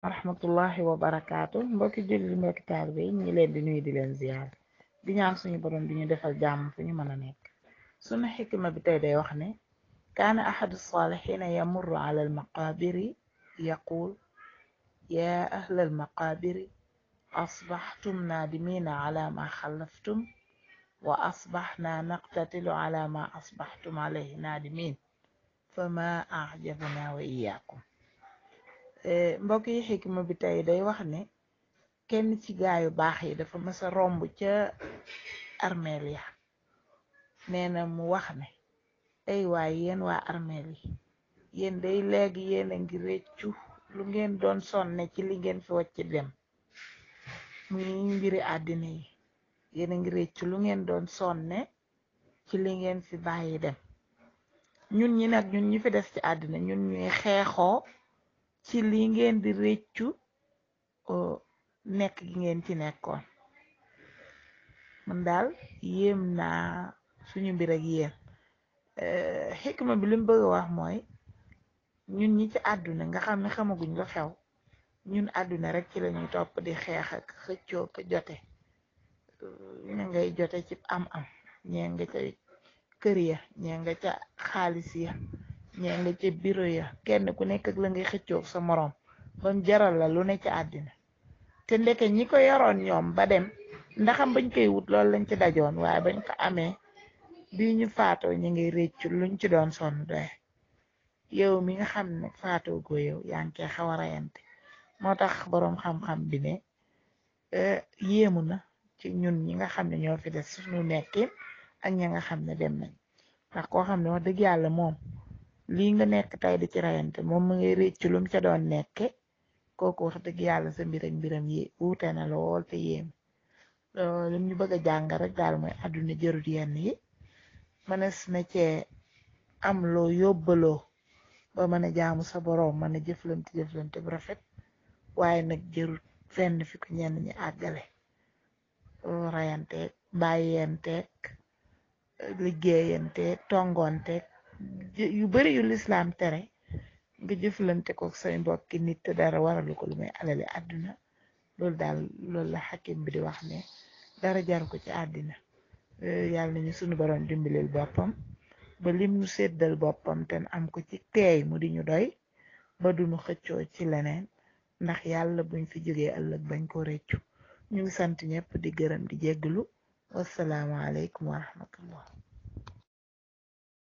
Warahmatullahi wabarakatuh mbokki julli mbokki taalibe yi ñi leen di nuyu di leen ziyaar di ñaan suñu borom di ñu defal jàmm fu ñu mën a nekk sunu xikma bi tey day wax ne kaana ahadu saalixiina yamurru ala almaqaabiri yaquul yaa ahla almaqaabiri asbaxtum naadimiina ala ma xalaftum wa asbaxna naqtatilu ala ma asbaxtum alayhi naadimiin fama ajabana wa iyaakum mbokk yi xikma bi tey day wax ne kenn ci gaayu baax yi dafa mësa romb ca armeel ya neena mu wax ne ay waay yéen waa armeel yi yéen day léegi yéen a ngi réccu lu ngeen doon sonne ci li ngeen fi wacc dem muy mbiri àddina yi yéen a ngi réccu lu ngeen doon sonne ci li ngeen fi bàyyi dem ñun ñi nag ñun ñi fi des ci àddina ñun ñuy xeexoo ci li ngeen di réccu nekk gi ngeen ci nekkoon man daal yéem naa suñu mbir ak yéen xikma bi lim bëgg a wax mooy ñun ñi ci àdduna nga xam ne xamaguñ lu xew ñun àdduna rek ci lañuy topp di xeex ak xëccoo ko jote ña ngay jote ci am ñee nga ca kër ya ñee nga ca xaalis ya ñee nga ca biro ya kenn ku nekk ak la ngay xëccoo sa moroom bam jaral la lu ne ci àddina te ndeke ñi ko yoroon ñoom ba dem ndaxam bañ koy wut loolu lañ ci dajoon waaye bañ ko amee bi ñu faatoo ñu ngay réccu luñ ci doon sonn doye yow mi nga xam ne faatoo go yow yaa ngi koy xawa rayante moo tax boroom xam-xam bi ne yéemu na ci ñun ñi nga xam ne ñoo fi des suñu nekkin ak ña nga xam ne dem nañ ndax koo xam ne wax dëgg yàlla moom lii nga nekk tey di ci rayante moom mu ngay réccu lum ca doon nekke kooku wax dëgg yàlla sa mbiram yi wuute na lool te yéemu lim ñu bëgg a jàngal rek daal mooy àdduna jërut yenn yi mënes na cee am loo yóbbaloo ba mën a jaamu sa boroom mën a jëflante bu rafet waaye nag jërut fenn fi ko ñenn ñi àggale rayanteeg bàyyenteeg liggéeyanteeg tongoonteeg yu bari yu lislaam tere nga jëflante ko say mbokki nit te dara waralu ko lu may alali àdduna loolu la xakim bi di wax ne dara jar ko ci àddina yàlla nañu sunu borom dimbalil boppam ba lim nu séddal boppam te am ko ci teey mu di ñu doy ba duñu xëccoo ci leneen ndax yàlla buñ fi jógee ëllëg bañ ko réccu ñu ngi sant ñepp di gërëm di jégglu wassalaamu aleykum wa rahmatullah